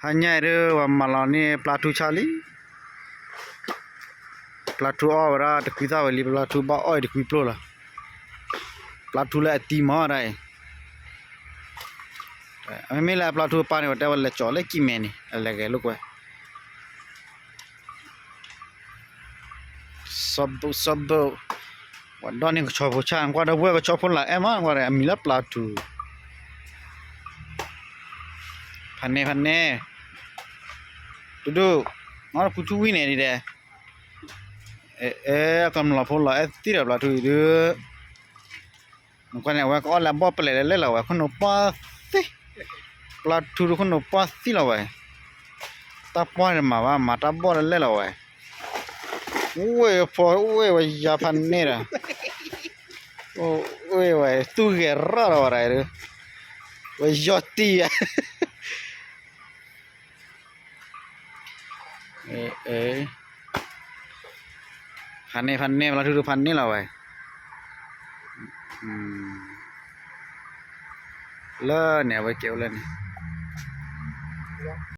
ဟါညါအံၤဒုး ပှၤမၤလီၤန့ၢ်ပျၢ်ထူဆါလံ. ပျၢ်ထူအီၣ်ဝဲဒၣ်တကွံသၣ်ဝံၤလံ, ပျၢ်ထူဘၣ်အီၣ်အံၤတကွံပျိၢ်လီၤ. ပျၢ်ထူလၢအသံမၤဒၣ်အံၤ, မ့မ့ၢ်လၢအပျၢ်ထူအပၢ်န့ၣ် ပတဲဝဲလဲၤကၠီၤလၢကံၢ်မဲန့ၣ် အလဲၤဂဲၤလိာ်ကွဲ စီဘုတ် စီဘုတ်, ပှၤဒီၣ်န့ၢ်ကဆီဖိဆၣ်, ကွၢ်ဒီပုၢ်ဝဲၢ် ကဆီဖိလၢအဲၣ်မး, ကွၢ်ဒီးအမံၤလၢပျၢ်ထူ, ဖးန့ၢ်ဖးန့ၢ်, ဒူဒူ, နအီၣ်တကွံထူဝံၣ်န့ၣ်ဒ်ဒဲး, အဲ အကမျၢၢ်ဖိလီၤအဲၣ်သံဒီးပျၢ်ထူအံၤဒုး နကွၢ်န့ၣ် အဝဲကအီၣ်လၢအဘီၣ်ပလဲာ်လၢလဲၣ်လီၤဝဲ, ခိၣ်နူာ်ပှၢ်သံ, ပျၢ်ထူဒုးခိၣ်နူာ်ပှၢ်သံလီၤဝဲ, တၢ်ပှၢ်တမၤဘၣ် မၤတၢ်ဘီၣ်လၢလဲၣ်လီၤဝဲ, အိၣ်ဝဲဖီ အိၣ်ဝဲယၤဖးန့ၢ်ဒီး, အိၣ်ဝဲသူၣ်ဂဲၤရၣ်လီၤဝဲဒၣ်, ဝဲယီၢ်တံၢ်ယၤ ဖးန့ၢ် ဖးန့ၢ် ပျၢ်ထူဒုးဖးန့ၢ်လီၤဝဲ, လၢန့ၣ် အဝဲကဲအိၣ်လၢန့ၣ်